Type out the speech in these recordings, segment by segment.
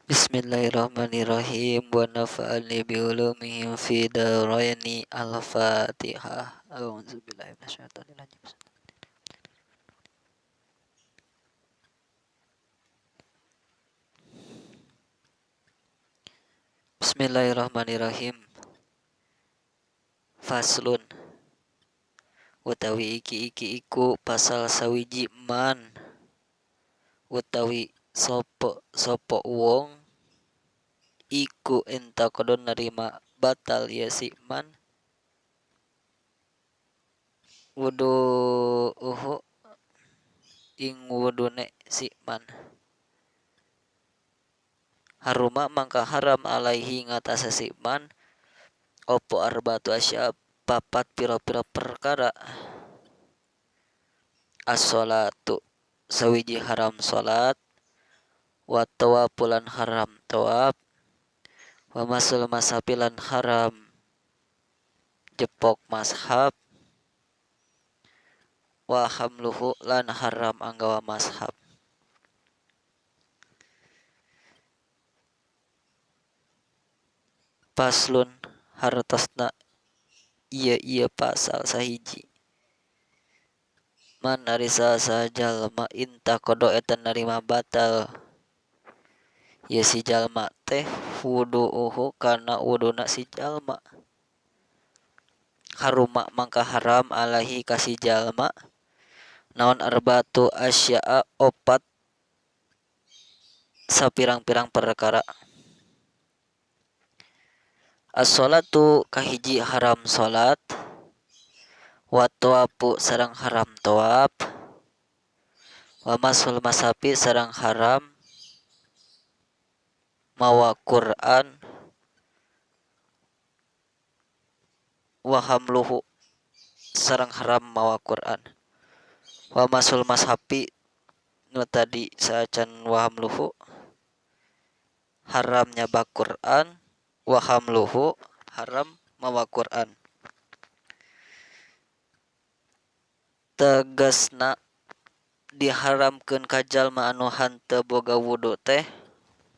Bismillahirrahmanirrahim. Wa nafa'ani bi ulumihim fi daraini. Al-Fatihah. A'udzubillahi minasyaitonir rajim. Bismillahirrahmanirrahim. Faslun utawi iki-iki iku pasal sawiji man utawi sapa sapa wong iku intaqada narima batal ieu si man wudu'uhu ing wudune si man haruma mangka haram alaihi ngatasé si man apa arba'atu asya papat pira-pira perkara. As-sholatu sawiji haram salat, wa tawafu lan haram tawaf, wa masul mashafi lan haram jepok mashab, wa hamluhu lan haram anggawa mashab. Faslun hartosna ieu-ieu pasal sahiji. Man ari saha-saha jalma intaqada eta narima batal ieu si jalma teh wudu'uhu kana wuduna si jalma. Haruma mangka haram alaihi ka si jalma naon arba'atu asya'a opat sapirang-pirang perkara. As-sholatu kahiji haram salat, wa tawafu sareng haram tawaf, wa masul mashafi sareng haram mawa Quran, wa hamluhu sareng haram mawa Quran. Wa masul mashafi nu tadi saacan wa hamluhu haram nyabak Quran, wa hamluhu haram mawa Quran. Tegasna diharamkeun ka jalma anu henteu boga wudu teh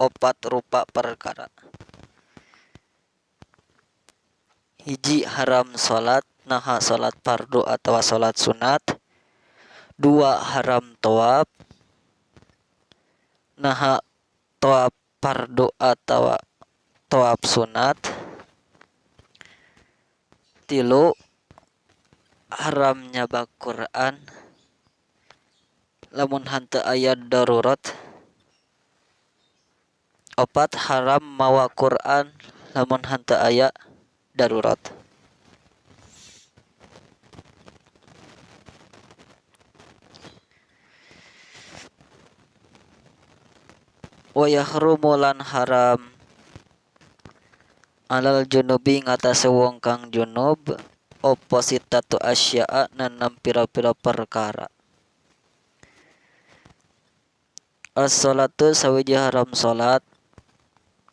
opat rupa perkara. Hiji haram salat, naha salat fardu atawa salat sunat. Dua haram tawaf, naha tawaf fardu atawa tawaf sunat. Tilu haram nyabak Quran lamun henteu aya darurat. Opat haram mawa Quran lamun henteu aya darurat. Wa yahrumu lan haram alal junubi ngatasé wong kang junub apa sitatu asya'a nenem pira-pira perkara. As-sholatu sawiji haram salat,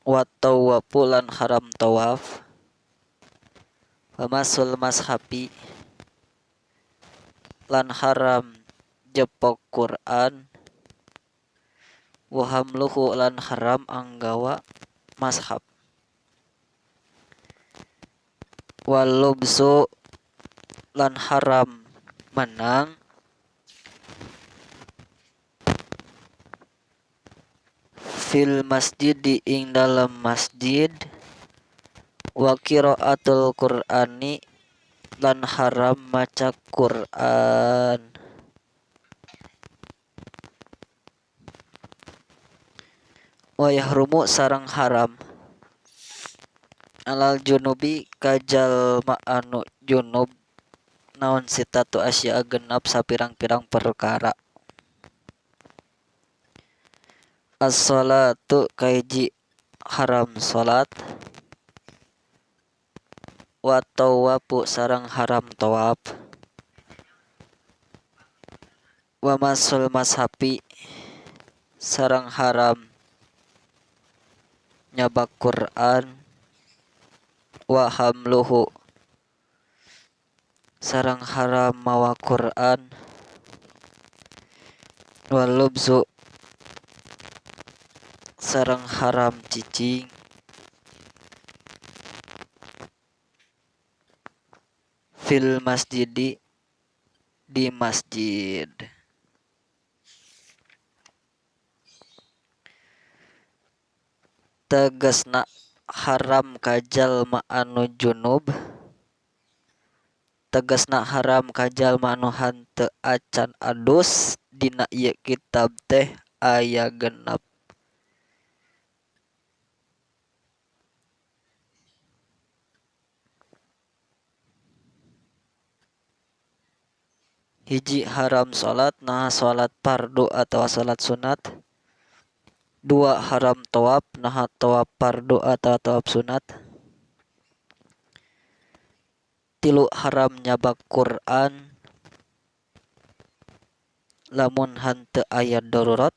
wa tawafu lan haram tawaf, wa masul mashafi lan haram jepok Quran, wa hamluhu lan haram anggawa mashab. Wal lubsu lan haram menang fil masjidi ing dalem masjid, wa qiraatul Qur'ani lan haram maca Qur'an. Wa yahrumu sareng haram alal junubi ka jalma anu junub naon sitatu asya'a genep sapirang-pirang perkara. As-sholatu kahiji haram salat, wa tawafu sareng haram tawaf, wa masul mashafi sareng haram nyabak Quran, wa hamluhu sareng haram mawa Quran, wa lubsu Sareng haram cicing fil masjidi di masjid. Tegasna haram ka jalma anu junub, tegasna haram ka jalma anu henteu acan adus dina ieu kitab teh aya 6. Hiji haram salat, nah salat fardu atawa salat sunat. Dua haram tawaf, nah tawaf fardu atawa tawaf sunat. Tilu haram nyabak Quran lamun henteu aya darurat.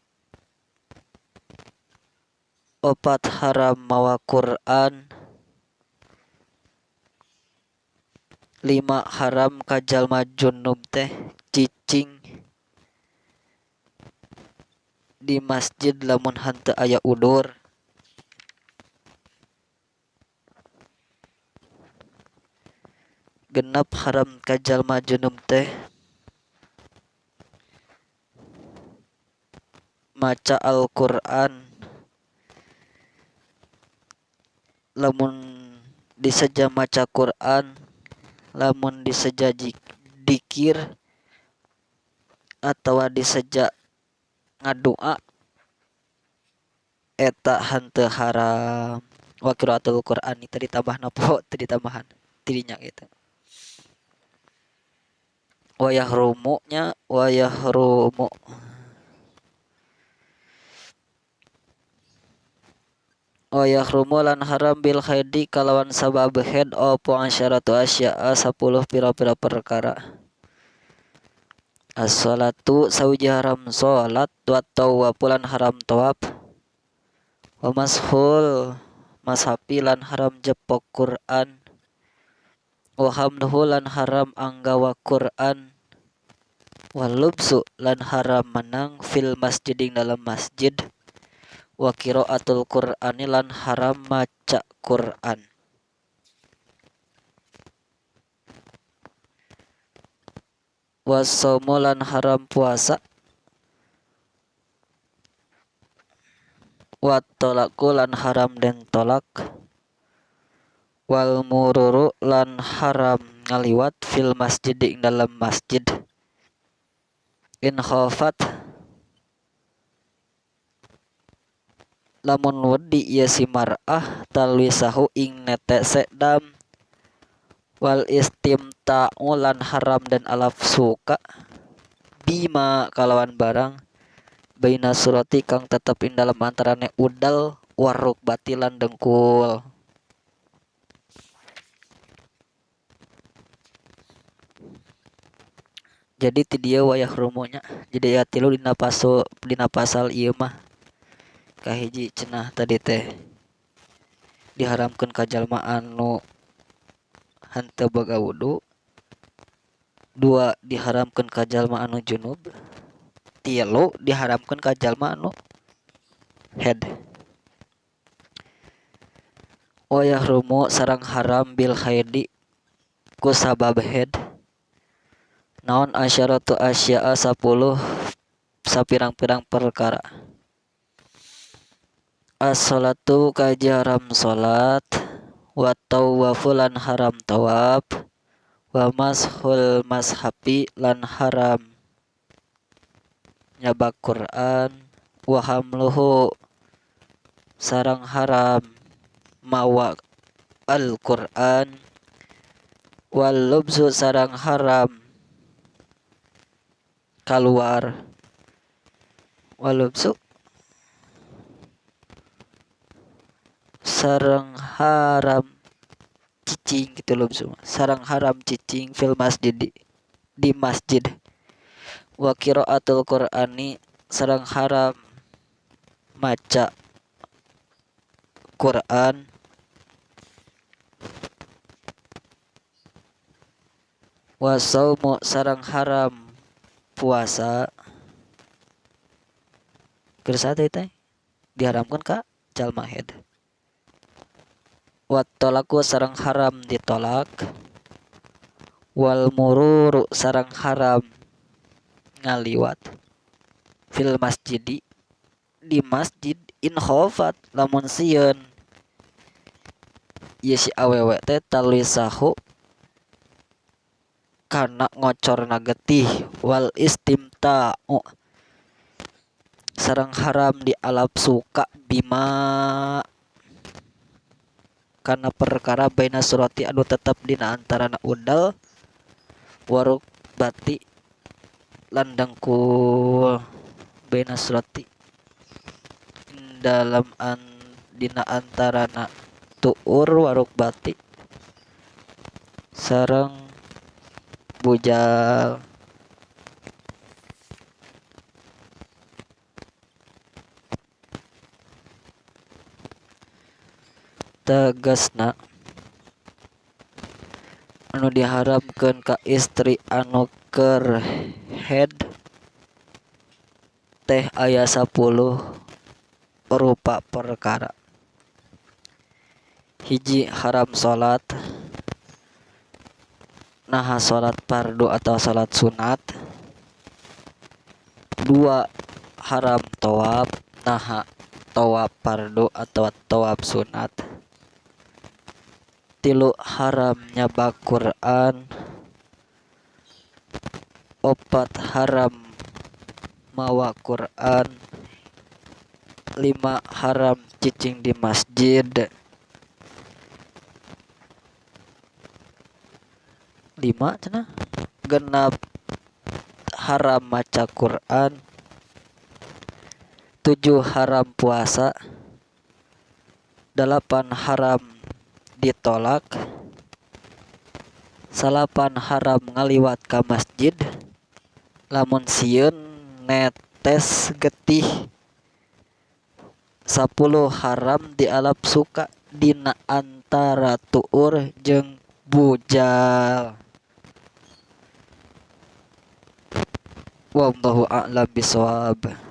Opat haram mawa Quran. Lima haram ka jalma junub teh cicing di masjid lamun henteu aya udur. Genep haram ka jalma junub teh maca Al-Qur'an lamun diseja maca Qur'an, lamun diseja dikir atawa diseja ngadua eta henteu haram. Wa qiraatul Qur'ani tadi tambah napa teu ditambahan tidinya gitu. Wa yahrumu nya wa yahrumu wa yahrumu lan haram bil haidi kalawan sabab haid apa asyaratu asya'a 10 pira-pira perkara. As-salatu sawiji haram salat wa tawaf lan haram tawaf wa mashul mashafi lan haram jepok Quran wa hamluhu lan haram anggawa Quran wa lubsu lan haram menang fil masjid ing dalam masjid wa qiraatul Qur'ani lan haram maca Quran. Wasaumu lan haram puasa wa talaku lan haram den tolak wal mururu lan haram ngaliwat fil masjid ing dalam masjid in khafat lamun wedi ieu si mar'ah talwisahu ing netese dam wal istimta'u lan haram dan alaf suka bima kalawan barang baina surati kang tetep ing dalam antarane udal waruk batilan dengkul. Jadi ti dieu wayah rumunya jadi aya tilu dina pasul dina pasal ieu mah. Kahiji cenah tadi teh diharamkeun ka jalma anu henteu boga wudu, dua diharamkeun ka jalma anu junub, tilu diharamkeun ka jalma anu haid. Wa yahrumu sareng haram bil haidi ku sabab haid naon asyaratu asya'a 10 sapirang-pirang perkara. As-salatu kaji haram salat wa tawafu lan haram tawaf wa mashul mashafi lan haram nyabak Quran wa hamluhu sareng haram mawa Al-Quran wal lubsu sareng haram kaluar wal lubsu sareng haram cicing gitu lubsu sareng haram cicing fil masjid di masjid wa qiraatul Qur'ani sareng haram maca Quran wa saumu sareng haram puasa. Keur saha teh diharamkeun ka jalma haid. Wa talaku sareng haram ditolak. Wal mururu sareng haram ngaliwat fil masjidi di masjid in khofat lamun sieun ieu si awewe teh talwisahu kana ngocorna getih wal istimta'u sareng haram dialap suka bima kana perkara baina surati anu tetep dina antarana udel warukbati lan dengkul baina surati dalam dina antarana tuur warukbati sareng bujal. Tegasna anu diharamkeun ka istri anu keur haid teh aya 10 rupa perkara. Hiji, haram salat, naha salat fardu atau salat sunat. Dua, haram tawaf, naha tawaf fardu atau tawaf sunat. Tilu, haram nyabak Quran. Opat, haram mawa Quran. Lima, haram cicing di masjid. Lima cenah. Genap, haram maca Quran. Tujuh, haram puasa. Dalapan, haram ditolak. Salapan, haram ngaliwat ka masjid lamun sieun netes getih. 10, haram dialap suka dina antara tuur jeung bujal. Wallahu a'lam bishawab.